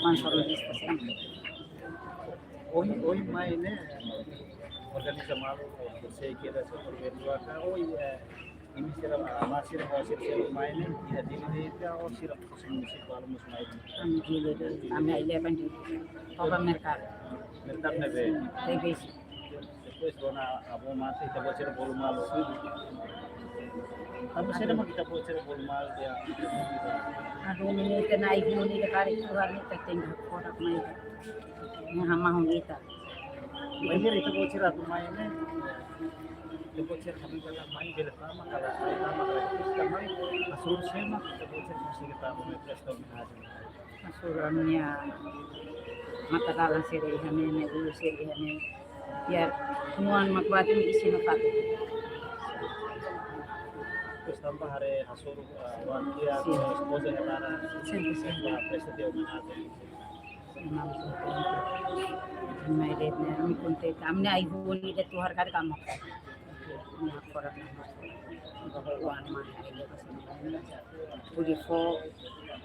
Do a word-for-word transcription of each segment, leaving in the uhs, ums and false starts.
Mansour Lista sira. Ohin, ohin mai ne'e, organiza malu, sei kira se organiza ka, ohin, eh, imi sira, aman sira, ho sira, sira mai ne'e, ida Dili de'it ka, o sira munisípiu balu mós mai. Ami Dili de'it, ami Aileba de'it. Toba merkadu. Merkadu ne'ebé? T B C. Depois, dona, avó mate, ita-boot sira bolu malu. Tanba saida mak ita-boot sira bolu malu tiha? Adu, menina, ita-nia ai-hun ida karik, Tuhan nia, ita tenke hakfodak mai ita. Nia hamahon ita. Bainhira ita-boot sira atu mai ne'e, ita-boot sira kami kala mai bele tama, kala sai tama, kala terus tama, asur sema, ita-boot sira konsege tama, mai presta homenajen. Asur ami-nia matadalan sira iha ne'e, ne'e, ulun sira iha ne'e. Ya, semua mak buat ini isi no pakai. Terus tanba haree hasoru, eh, wan tiha, sin, esposa iha laran, sin, sin, ba presta tiha homenajen. Ami kontente. Ami de'it ne'e, ami kontente. Ami-nia ai-hun ida, Tuhan karik ami. Ami hakfodak. Bahwa wan mai ai-hun ida. Hodi fó,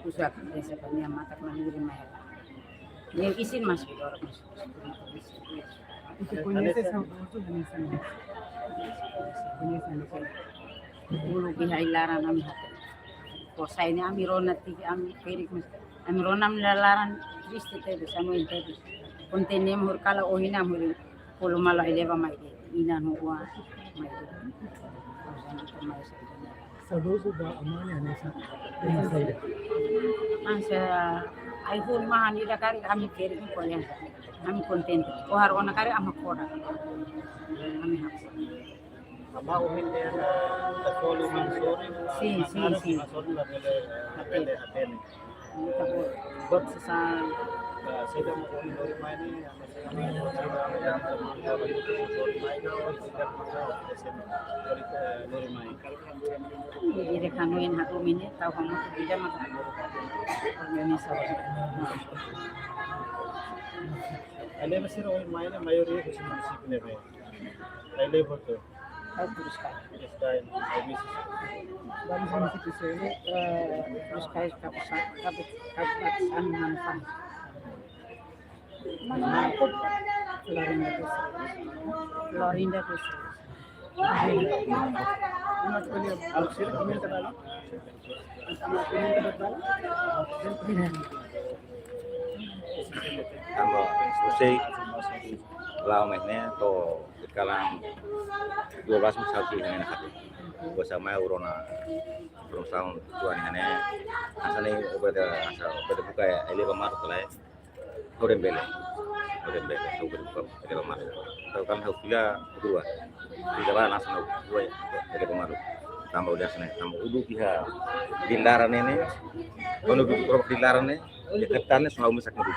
uza ka desa ka nia matak maniri mai hela. Nia isin mas bidor mas. Ita koñese saudozu Hanesan? Koñese Hanesan? Uluk iha ai-laran ami hatene. Fó sai ne'e ami rona tiha, ami ferik mas. Ami rona ami laran triste tebes, ami tebes. Kontente ne'e hori kala ohin ami hori bolu malu Aileba mai de'it. Inan ho oan mai de'it. Saudozu ba aman ne'e hanesan, hanesan saida? Hanesan ai-hun mahan ida karik ami kere ko ya. Ami kontente. Ohar ona karik ami hakfodak. Ami hakfodak. Aman ohin dehan, eh, ita bolu Mansour, eh, sin, sin, sin. Mansour labele, eh, labele hatene. Ita bolu. Buat sasán, eh, saida mak ohin lori mai ne'e, Jadi kanu yang aku mini tahu kamu tidak makan. Ini sabar. Aileba sira ohin mai ne'e maioria husi munisípiu ne'ebé? Aileba hotu. Hotu Cruz Kais. Cruz Kais, Aibisi. Baru sama si Kusele, eh, Cruz Kais, Kabupaten, Kabupaten Manafah. Florinda Cruz. Florinda Cruz. Tanba, usei, la'o mai ne'e, to'o kalan dua belas mil satu ne'e, ne'e. Bosa mai urona, urona saun tuan ne'e. Hanesan ne'e, obrigadu, hanesan, obrigadu buka ya, Aileba malu kalai. Hau dehan bele. Hau dehan bele. Hau bele buka, Aileba malu. Hau kan hau fila dua. Fila ba langsung hau dua, Aileba malu. Tanba udah sana, tanba uluk iha di laran ne'e. Kuandu uluk di laran ne'e, ya, kapten ne'e selalu mesak malu.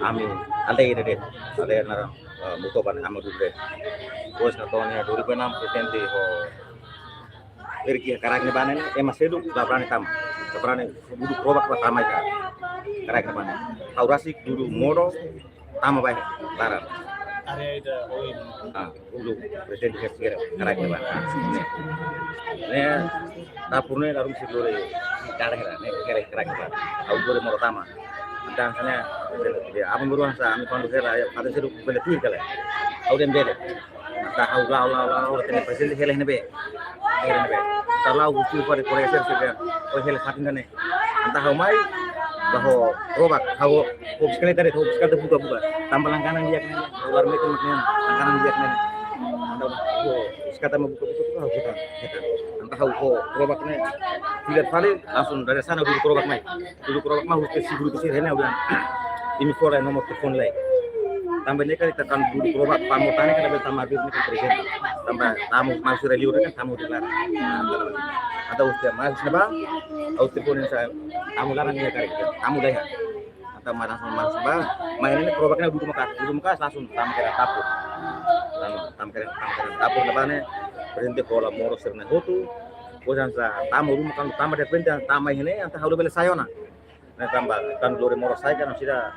Ami, aldeia de'it. Aldeia naran, eh, Mutoba ne'e, ami uluk de'it. Bos na tonia dua ribu enam, presente ho Erki karaik ne'ebá ne'e, ema seluk la brani tama. La brani uluk rubak ba tama iha karaik ne'ebá ne'e. Ha'u rasik dudu modo tama ba laran. Área ida oin. Ah, uluk presente kira karaik ne'ebá. Ne'e, dapur ne'e langsung si lori, si karaik ne'ebá, ne'e kira karaik ne'ebá. Ha'u lori modo tama. Entaun hanesan ne'e, ya, aban-bainrua hanesan, ami kuandu hela, ya, kada seluk bele tuir kala. Ha'u dehan bele. Entaun ha'u la'o, la'o, la'o, la'o, tene presente hela iha ne'ebé. Hela iha ne'ebé. Entaun la'o husu fali kolega sira, sira, oh, hela fatin ne'e. Entaun ha'u mai, ba ho rubak, ha'u ho bisikleta de'it, ho bisikleta buka, buka. Tanba langganan di'ak ne'e, ha'u lar metin mak ne'e, langganan di'ak ne'e. Entaun ho bisikleta mak buka, buka, buka, ha'u buka, buka. Entaun ha'u ho rubak ne'e, tidak fali, langsung dari sana duduk rubak mai. Duduk rubak mai, husu seguru kusir hene udah. Imi fó lai nomor telepon lai. Tanba ne'e kan ita kan duduk rubak, pamo tani kan ada tamu habis ne'e kan presente. Tanba tamu masuk radio kan tamu di laran. Ada husu masuk ne'ebá, husu telepon sa tamu laran ne'e kari, tamu lai ha. Entaun mai langsung masuk ba, mai ne'e rubak ne'e duduk maka'as, duduk maka'as langsung tama kira dapur. Tama, tama kira, tama kira dapur ne'ebá ne'e, presente hola modo sira-ne'e hotu, bosan sa tama ruma kan tama de repente tama iha ne'e, entaun ha'u labele sai ona. Ne'e tanba, kan lori modo sai kan sira,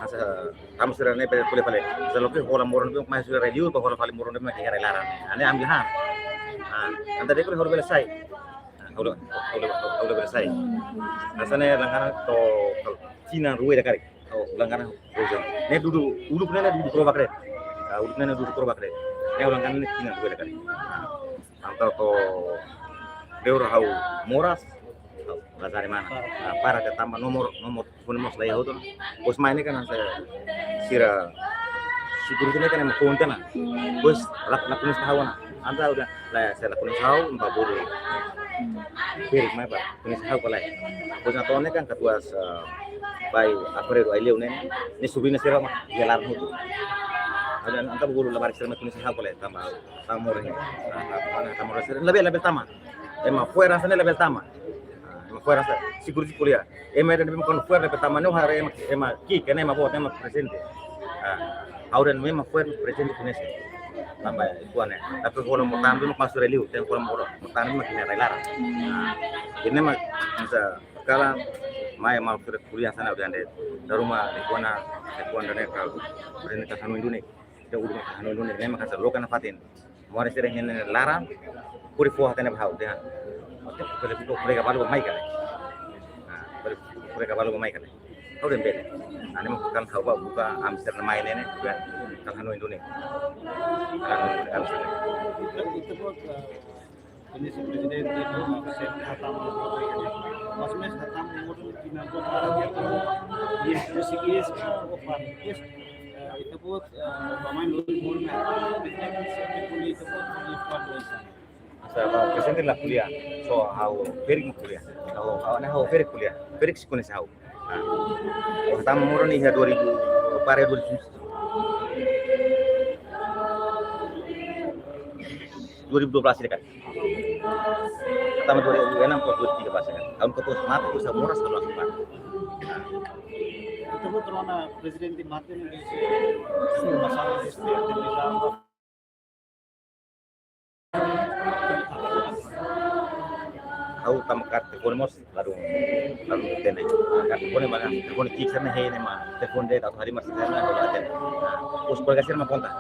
hanesan, tama sira-ne'e bele ko'alia fali. Sa loke hola modo ne'ebé mai sira radio, ba hola fali modo ne'ebé mai kira laran. Ne'e ami han. Ah, entaun depois ha'u labele sai. Ha'u la, ha'u la, ha'u labele sai. Hanesan ne'e langganan to'o, to'o tinan rua ida karik. Langganan Rosen. Ne'e dudu, uluk ne'e dudu Krobak re. Ah, uluk ne'e dudu Krobak re. Ne'e langganan ne'e tinan dua kali. Entaun to'o Deor ha'u moras, lazare mana. Ah, para ke tanba nomor, nomor telefone mós la iha hotu ona. Depois mai ne'e kan hanesan sira security ne'e kan ema konta ona. Depois la, la koñese ha'u ona. Entaun udah la, sira la koñese ha'u, ba bolu. Ferik mai ba koñese ha'u ka lae. Depois na tone kan katuas, eh, bai Alfredo Aileu ne'e, ne'e sobriñu sira mak iha laran hotu. Entaun, entaun bolu labarik sira mai koñese ha'u ka lae tanba, tanba moras ne'e. Ah, tanba, tanba moras sira. Labele, labele tama. Ema fo'er hanesan ne'e labele tama. Ah, ema fo'er hanesan, security ko'alia. Ema ida ne'ebé mak kuandu fo'er labele tama ne'e haree ema, ema ki'ik, ema boot, ema prezente. Ah, ha'u dehan ema fo'er prezente koñese. Tanba ikuan ne'e. Tapi hola matan dulu mak sura liu, tem hola matan dulu mak kene rai laran. Ah, ne'e mak hanesan kalan mai ema fo'er ko'alia hanesan ne'e dehan de'it. Dala ruma ikuan, ikuan dehan ne'e kal. Prezente ka hanoin duni. Ita uluk hanoin duni, ne'e mak hanesan loke nafatin. Moras sira iha ne'e laran, hodi fó hatene ba ha'u dehan. Oke, kolega, kolega balu ba mai ka lae. Nah, kolega, kolega balu ba mai ka lae. Ha'u dehan bele. Ne'e mak kan ha'u ba buka ami sira mai ne'e ne'e, buka kan hanoin duni. Kan, kan. Ita-boot, eh, koñese prezidente, ita-boot sempre hatama, mais ou menos hatama, modo de tinan dua para dia, dia, dia, dia, Eh, ita-boot, eh, pemain lori molu na, ita-boot, ita-boot, ita-boot, ita-boot. Hanesan ba prezente la ko'alia, só ha'u Ferik mak ko'alia. Ha'u, ha'u, ne'e ha'u Ferik ko'alia. Ferik sei koñese ha'u. Ah. Ha'u hatama modo ne'e iha dua ribu, para dua ribu, dua ribu dua belas dekat. Pertama dua ribu enam atau dua ribu tiga belas kan. Tahun kedua mate, usaha moras kalau langsung mate. Ita-boot rona prezidente mate ne'e, masalah S T F, ha'u tama kaer telefone mós, ladún, ladún hatene. Kaer telefone mana, telefone ki'ik sira ne'e hein ne'e mak, telefone de'it atu halimar sira ne'e, ladún hatene. Depois kolega sira mak konta.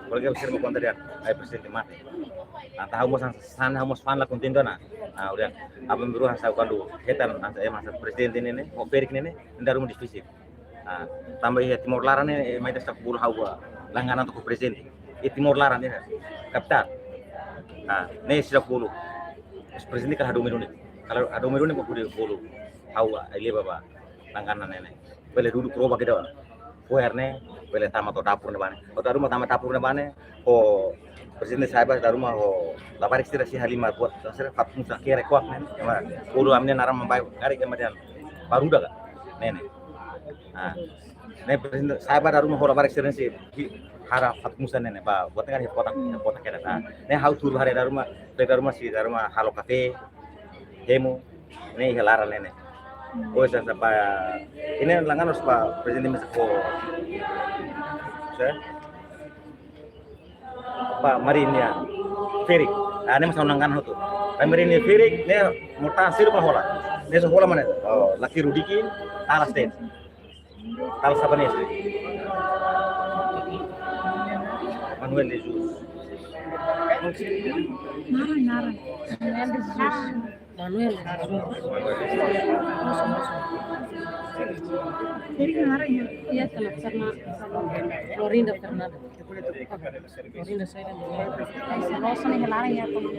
Kolega sira mak konta dehan, ai prezidente mate. Entaun ha'u mós hanesan, ha'u mós fa'an la kontente ona. Ah, udah. Aban-bainrua hanesan kuandu hetan hanesan ema hanesan prezidente ne'e ne'e, ho Ferik ne'e ne'e, dala ruma difisil. Ah, tanba iha Timor laran ne'e, ema ida seidauk bolu ha'u ba langganan to'o prezidente. Iha Timor laran ne'e, kapitál. Ah, ne'e seidauk bolu. Prezidente kala hadomi duni. Kala hadomi duni ba hodi bolu ha'u, ah, Aileu ba langganan ne'e ne'e. Bele dudu Krobak ida. Fo'er ne'e, bele tama to'o dapur ne'ebá ne'e. Ho dala ruma tama dapur ne'ebá ne'e, ho prezidente Saiba dala ruma ho labarik sira sei halimar buat, sira Fatmos sira kere kuak ne'e. Ema, bolu ami-nia naran mak baik, karik ema dehan barudak ka. Ne'e ne'e. Ah. Ne'e prezidente Saiba dala ruma ho labarik sira sei hara Fatmos ne'e ne'e. Ba, buat ne'e kan iha kotak, iha kotak kedas. Ah. Ne'e ha'u tuur haree dala ruma, dala ruma sei, dala ruma halo kafé, hemu, ne'e iha laran ne'e ne'e. Oe sa sapa, ne'e langganan sapa prezidente mesa ko. Sa? Ba Marinha Ferik. Ah, ne'e masa langganan hotu. Ba Marinha Ferik, ne'e mota siru pa hola. Ne'e so hola mana? Oh, laki Rudiki, talas ten. Talas sapa ne'e? Manuel de Jesus. Naran, naran. Manuel de Jesus. Manuel de Jesus. Mosu, mosu. Jadi naran ya? Iya, telah sama, sama Florinda Fernanda. Florinda Saida. Mosu nih, naran ya, teman.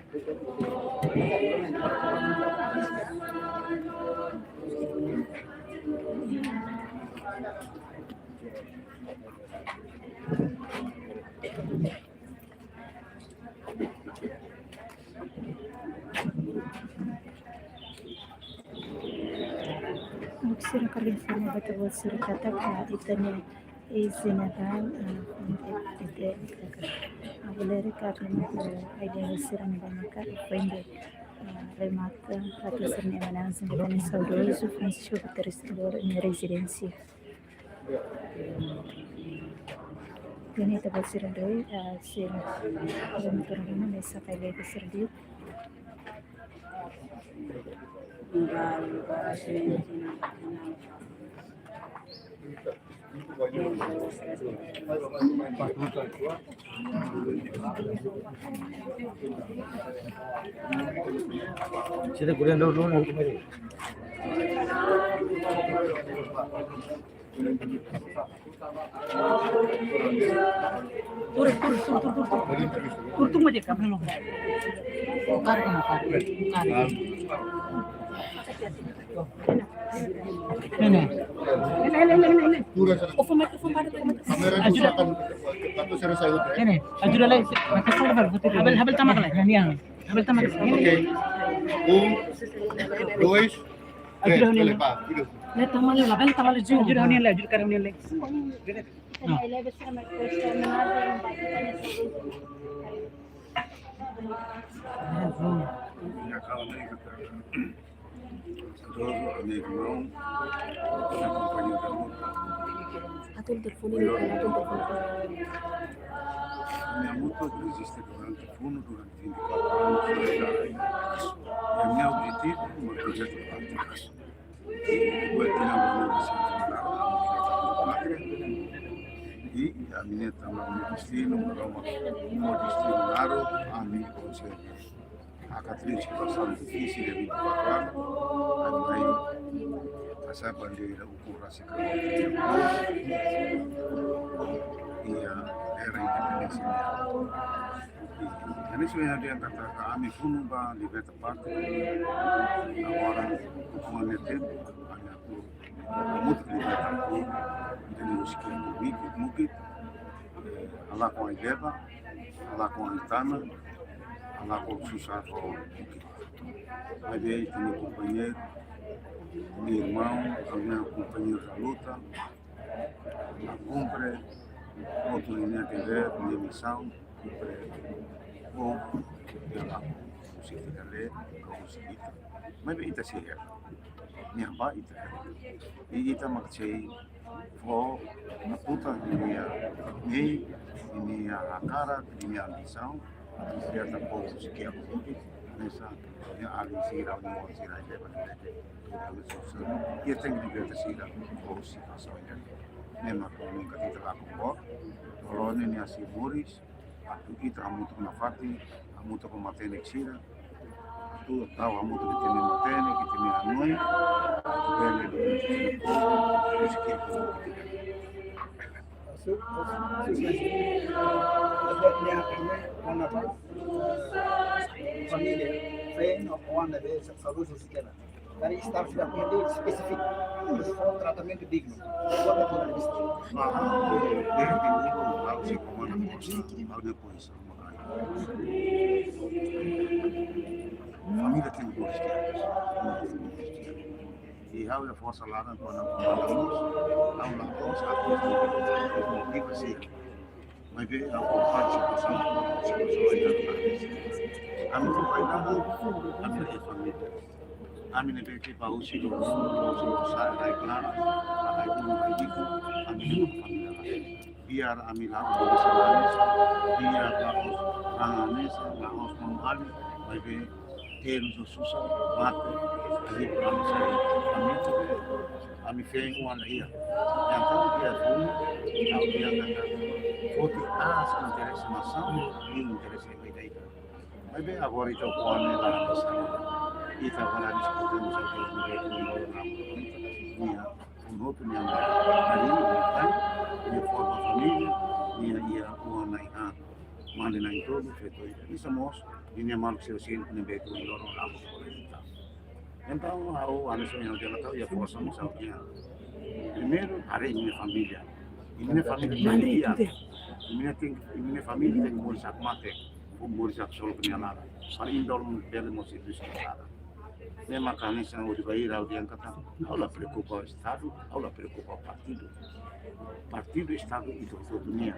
Oke, sira karik informa ba ita-boot sira katak, ah, ita-nia eis-jenerál, ah, F T T, ah, Valério Carlos, ah, ai-dewes sira ne'ebé maka foin, ah, remata, ah, atu sira-nia omenajen ba ita-nia saudozu Francisco Guterres Todoro nia rezidénsia. Ita-boot sira doin, ah, sira, ah, sira, sira, sira, sira, Tur, tur, tur, tur, tur, tur. Tur, tur, maju, kamu lo. Kar, kar, kar. Kar. Ne'e, ne'e. Ne'e, ne'e, ne'e, ne'e, ne'e. Oke, mikrofon pada, oke, mikrofon. Ajuda. Ne'e, ne'e. Ajuda lai. Mikrofon pada, foto. Habel, habel tama lai. Ne'e, ne'e. Habel tama lai. Oke. Um, dois, três. Ajuda, ne'e. Bele, pá, ajuda. Ne'e, tama lai, habel tama lai, jun. Ajuda, ne'e, ajuda, ne'e. Atu telefone, atu telefone. Minha moto resiste durante funu durante vinte e quatro anos. E meu objetivo é uma projeto de paz. Depois tinha uma notícia de milagre. E a minha também, meu destino, meu destino, claro, a minha consciência. A Catarina situasaun difisil de vinte e quatro anos, a mãe passar bandeira, o curso se acabou. E a era independência. E a nisso eu tenho que tratar a minha funu ba liberta parte. Agora, com a minha tempo, a minha muito que liberta, e tenemos que muito, muito, eh, falar com a Ideba, falar com a Itana, falar com o Susar, com o Bukit. Mas aí tem meu companheiro, meu irmão, também companheiro da luta, a cumpre, outro em minha T V, minha missão, cumpre, bom, eu lá, o sítio da lei, com o sítio. Mas bem, está se erra. Minha pai, está. E, e está, mas sei, fó, na puta, e minha, e minha cara, e minha ambição, atu liberta povu sira-nia, nessa, minha alin sira, minha sira, e leva, e tem que liberta sira, povu sira, só, e mesmo com um catita lá com fó, Polónia, minha, se moris, atu ita hamutuk nafatin, hamutuk ho matenek sira, atu tau hamutuk ita-nia matenek, ita-nia hanoin, atu bele reziste, reziste. Família, friend, ou one day, saúde, et cetera. Dari staff sira punya dia spesifik. Terus, oh, tratamentu dignu. Buat apa dari situ? Ah, dia, dia, dia, dia, dia, dia, dia, dia, dia, dia, dia, Família tem duas crianças. E ha'u iha forsa laran kona-ba mós, ha'u la to'o sa, motiva sira. Mas vê a vontade de passar, se passou aí na cabeça. A minha pai da rua, a minha família. A minha vez que para o Chico, o Chico sai da igreja, a minha família. Biar ami la'o bisa nangis, biar la'ós nangis, la'ós mamali, maibé terus susar, mate, ami kurang sai, ami, ami feen wan iha. Yang tahu dia pun, tahu dia kata, foti aas interese nasaun, i interese ida-idak. Maibé agora ita kuane la bisa. Ita agora diskute, nia, un outro nia, nia forma família, nia iha uma na iha. Mane na intolu, feto ida. Isso mós, Ninia maluk sira seluk ne'ebé ohin loron la bele ita. Entaun, ha'u hanesan ohin ha'u dehan katak iha forsa mós ha'u-nia. Primeiru, haree imi-nia família. Imi-nia família tenke di'ak. Imi-nia tenke, imi-nia família tenke moris hakmatek, moris haksolok nia laran. Para imi-nia laran bele moris iha ne'ebá. Ne'e maka hanesan hodi bainhira ha'u dehan katak, ha'u la preokupa ho Estadu, ha'u la preokupa ho partidu. Partidu, Estadu, ita hotu-hotu nian.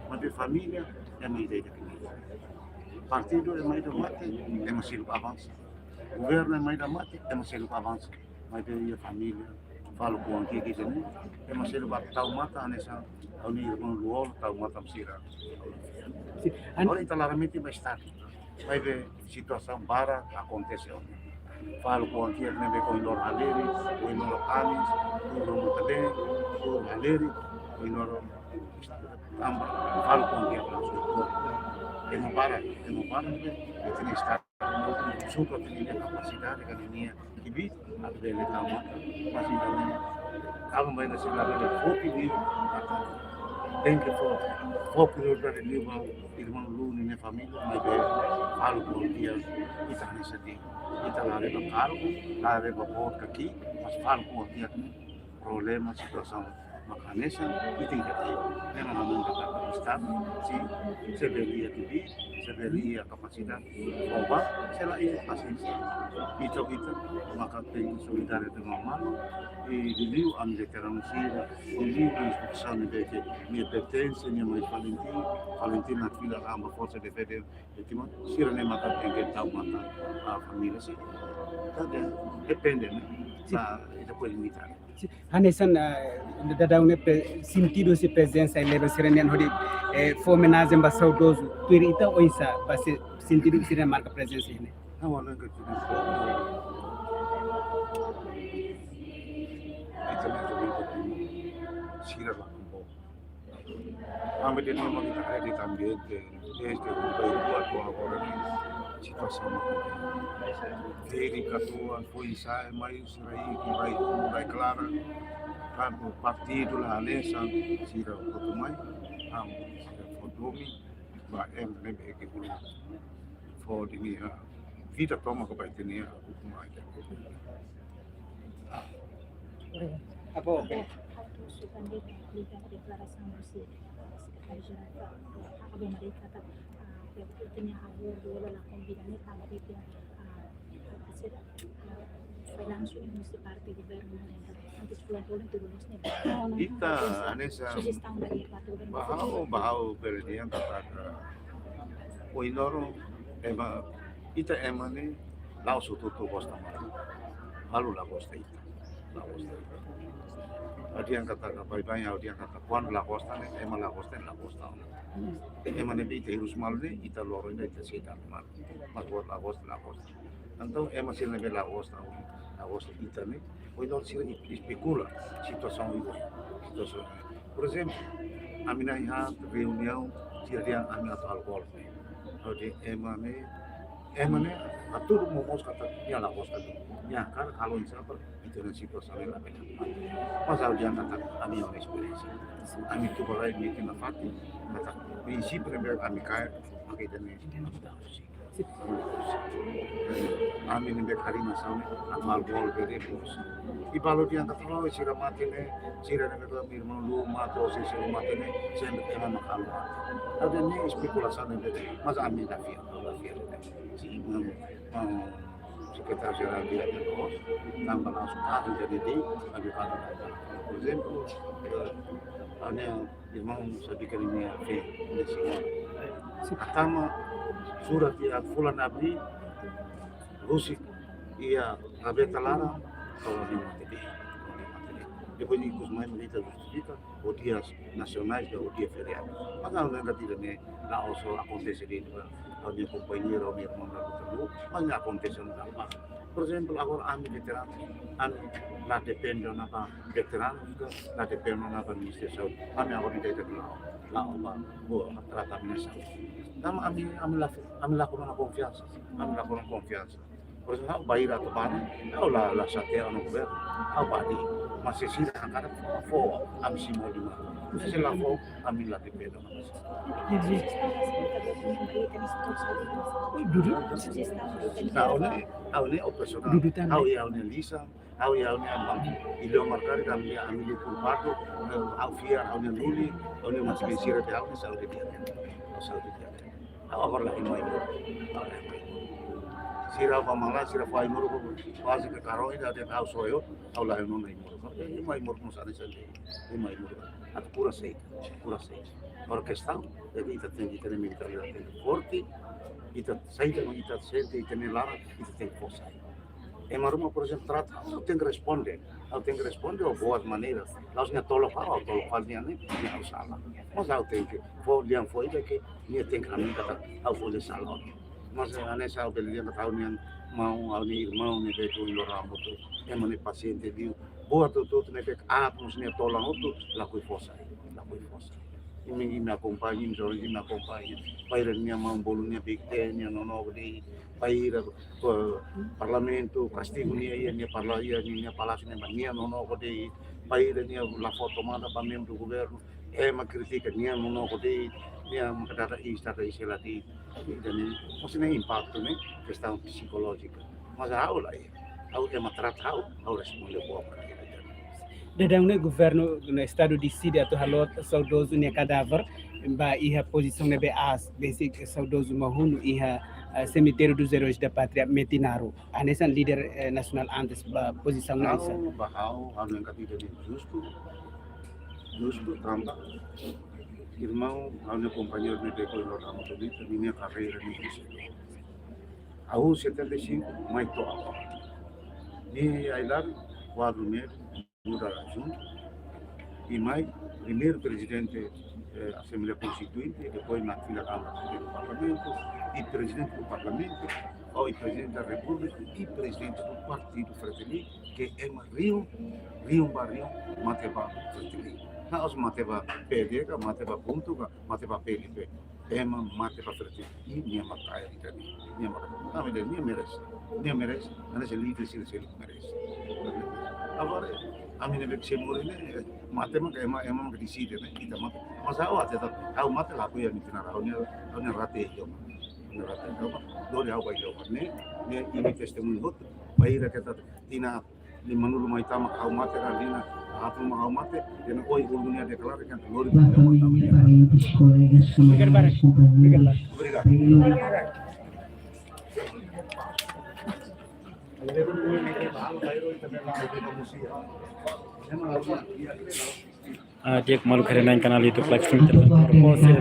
Maibé família, ema ida-idak nian. Partidu, ema ida mate, ema seluk avansa. Governu, ema ida mate, ema seluk avansa. Maibé iha família, faluk oan ki'ik ida-ne'e, ema seluk bá tau matan hanesan ha'u-nia irmaun Lú-Olo tau matan sira. Sin, an- Agora ita la remete ba Estadu. Maibé situasaun barak akontese ona. Faluk oan ki'ik ne'ebé ohin loron halerik, ohin loron tanis, ohin loron matan-been, ohin loron halerik, ohin loron tanba faluk oan ki'ik langsung. Ema barak, ema barak ne'ebé, ita-nia Estadu sukat ninia kapasidade ka ninia kbiit atu bele tau matan. Mas ita-nia, aban-bainrua sira labele foti liu, tenke fó, fó prioridade liu ba irmaun Lú ninia família, maibé faluk oan ki'ik ita hanesan de'it. Ita la haree ba kargu, la haree ba boot ka ki'ik, mas faluk oan ki'ik ne'e problema, situasaun maka hanesan, ita tenke haree. Ne'e mak ha'u dehan katak Estadu, se, se bele iha kbiit, se bele iha kapasidade, oba, se la iha pasiénsia. Ita, ita, maka tenke solidariedade ho malu, i liuliu ami veteranu sira, liuliu instituisaun ne'ebé ke nia pertense, nia mai FALINTIL, FALINTIL na fila ramba Forsa Defesa Vítima, sira-ne'e maka tenke tau matan, ah, família sira. Entaun, depende, ne'e? Sin. Sa, ita pode limitadu. Sin. Hanesan, ah, daudaun ne'e pre-, sentidu husi prezensa iha ne'ebá sira-nian hodi, eh, fó omenajen ba saudozu. Tuir ita oinsá, ba se-, sentidu sira marka prezensa iha ne'e? Ha'u hanoin katak tuir ita-nia juventude sira la kombo. Ami dehan mak ita haree de'it ambiente, desde ohin to'o agora ne'e situasaun mak ita. Ferik katuas, foin-sa'e, mai sira iha rai, rai klaran, tantu partidu la hanesan, sira hotu mai, ami sira fó domin ba ema ne'ebé ke uluk fó ninia vida tomak ba ita-nia ukun-ain. Apo? Oke. Atu sukan de'it liga deklarasaun husi Sekretáriu Jerál K K B Merdeka katak, ah, ita-nia avó Lú-Olo la konvida ne'e tanba de'it, ah, sira, ah, foi langsung husi parte governu, entaun antes fulan tolu tuir loos ne'e. Ita, hanesan, sujestaun dari parte governu. Ba ha'u, ba ha'u bele dehan katak, ohin loron, ema, ita ema ne'e, la'ós hotu-hotu gosta malu. Malu la gosta ita. La gosta ita. Ha'u dehan katak, baibain ha'u dehan katak, kuandu la gosta ne'e, ema la gosta, la gosta. Ema ne'ebé ita hirus malu ne'e, ita loron ida ita sei dada malu. Mas buat la gosta, la gosta. Entaun, ema sira ne'ebé la gosta, la gosta ita ne'e, ohin loron sira es-, espekula situasaun ida. Situasaun. Por ezemplu, ami na'in-haat reuniaun, sira dehan ami atu halo golpe. Ha'u dehan ema ne'e, ema ne'e, hatudu momoos katak nia la gosta de'it. Nia hakarak halo oinsá para ita-nia situasaun ne'e labele. Mas ha'u dehan katak ami-nia esperiénsia. Ami tuba-rai metin nafatin, katak prinsípiu ne'ebé ami kaer, maka ita-nia. Ami ne'ebé harii nasaun ne'e, atu halo golpe de'it. I balu dehan katak, oh, sira mate ne'e, sira ne'ebé irmaun Lú mate, ou sira mate ne'e, sempre ema mak halo. Ha'u dehan ne'e espekulasaun ne'ebé, mas ami la fiar, la fiar. Se irmaun, ah, Sekretáriu Jerál dehan loos, tanba la suka atu jadi di, atu kada. Por ezemplu, eh, ha'u-nia irmaun Sabika ninia feen, nia señora. Hatama surat iha fulan Abríl, husik iha gaveta laran, to'o nia mate de'it. Depois ikus mai mak ita justifika ho dias nasionais ka ho dia feriadu. Mas ha'u dehan katak ida-ne'e la'ós akontese de'it ba ha'u-nia kompañeiru, ha'u-nia irmaun da luta lu, mas ne'e akontese ona ba. Por ezemplu, agora ami veteranu, ami la depende ona ba veteranu, ka la depende ona ba Ministériu Saúde. Ami agora ita-ita la'o, la'o ba, bo, trata ami-nia saúde. Tanba ami, ami la, ami la kona konfiansa, ami la kona konfiansa. Por ezemplu, ha'u bainhira atu bá ne'e, ha'u la, la xateia ho governu, ha'u bá de'it. Mas se sira hakarak fó, fó, ami simu liman. Se la fó, ami la te peda. Dudu. Ha'u ne'e, ha'u ne'e operasionál. Dudu tan. Ha'u iha ha'u-nia lisan, ha'u iha ha'u-nia banku. Ilio markari kami ami di kurpatu, ha'u fiar, ha'u-nia luli, ha'u-nia mati sira te ha'u ne'e saúde di'ak. Saúde di'ak. Ha'u agora la iha mai-moruk. Ha'u la iha mai-moruk. Sira ba mala, sira ba mai-moruk, kuaze ke karau ida de ha'u soyo, ha'u la iha mai-moruk. Iha mai-moruk mós hanesan de'it. Iha mai-moruk. Atu kura sei, kura sei. Agora kestaun, ita tenke, ita-nia mentalidade tenke forte, ita saida mak ita sente, ita-nia laran, ita tenke fó sai. Ema ruma, por ezemplu, trata, ha'u tenke responde. Ha'u tenke responde ho boas maneiras. La'ós nia tolok ha'u, ha'u tolok fali nia ne'e, nia ha'u sala. Mas ha'u tenke fó, lian fó ida ke nia tenke hanoin katak ha'u fó nia sala. Mas, eh, hanesan ha'u bele dehan katak ha'u-nia maun, ha'u-nia irmaun ne'ebé iha Lorama hotu, ema ne'e pasiente liu. Buat hotu-hotu ne'ebé aat mós nia tolan hotu, lakohi fó sai, lakohi fó sai. Imi, imi akompaña, imi jornalista, imi akompaña. Bainhira nia maun bolu nia bik te, nia nonook de'it. Bainhira, eh, parlamentu kastigu nia, iha nia parla-, iha nia, nia palásiu ne'ebá, nia nonook de'it. Bainhira nia la fó tomada ba membru governu, ema kritika, nia nonook de'it, nia maka dada is, dada is hela de'it. Entaun, mós ne'e impaktu ne'e, kestaun psikolójika. Mas ha'u la iha. Ha'u ema trata ha'u, ha'u responde boa manera. Daudaun ne'e governu no estadu deside atu halo saudozu nia kadáver ba iha pozisaun ne'ebé aas, besik saudozu Mahunu iha, eh, Cemitério dos Heróis da Pátria, Metinaro. Hanesan líder, eh, nasionál antes ba pozisaun ne'e. Ha'u, ba ha'u, ha'u hanoin katak ida-ne'e justu, justu tanba irmaun, ha'u-nia kompañeiru ne'ebé iha Lorama hotu, nia karreira ne'e justu. Ha'u setenta e cinco, mai to'o agora. Nia ailari, kuadru médiu, muda la juntu. I mai, primeiru prezidente, eh, Asembleia Konstituinte, depois na fila Kámara, Parlamentu, i prezidente do Parlamentu, ou i prezidente da Repúblika, i prezidente do Partidu Fretilin, ke ema riun, riun ba riun, mate ba Fretilin. La'ós mate ba P D ka, mate ba Puntu ka, mate ba P L P. Ema mate ba Fretilin, i nia mak kaer ita-nia, nia mak, ami dehan nia merese, nia merese, hanesan líder sira seluk merese. Agora, ami ne'ebé sei moris ne'e, mate mak ema, ema mak deside ne'e, ita mate. Mas ha'u atu tetap, ha'u mate lakohi ami tinar, ha'u-nia, ha'u-nia rate iha uma, ha'u-nia rate iha uma, lori ha'u ba iha uma ne'e, ne'e imi testemuña hotu, bainhira keta tinan limanulu mai tama ha'u mate ka tinan haatnulu mai ha'u mate, dehan oi ulun nia deklara kan lori. Ba família, parentes, colegas, familiares, companheiros, obrigadu. Ah, di'ak, maluk haree-na'in kanál YouTube Live Stream Internet.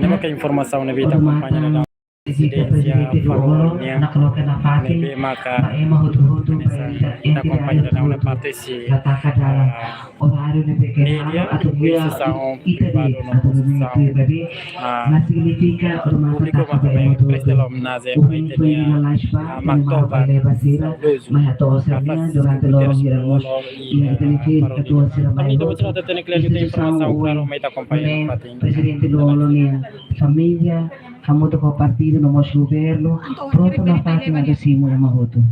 Ne'e maka informasaun ne'ebé ita akompaña daudaun. Rezidénsia Farol nian, ne'ebé maka ita akompaña daudaun ne'e parte husi, ah, média, instituisaun privadu no instituisaun, ah, públiku, maka bele presta omajen ba ita-nia, ah, mak toba saudozu Carlos Guterres Lú-Olo i, ah, Farol nian. Ami ita buat ita hatene klaru ita informasaun klaru, mai ita akompaña parte. Prezidente Lú-Olo nian família, hamutuk ho partidu no mós governu, prontu nafatin atu simu ema hotu.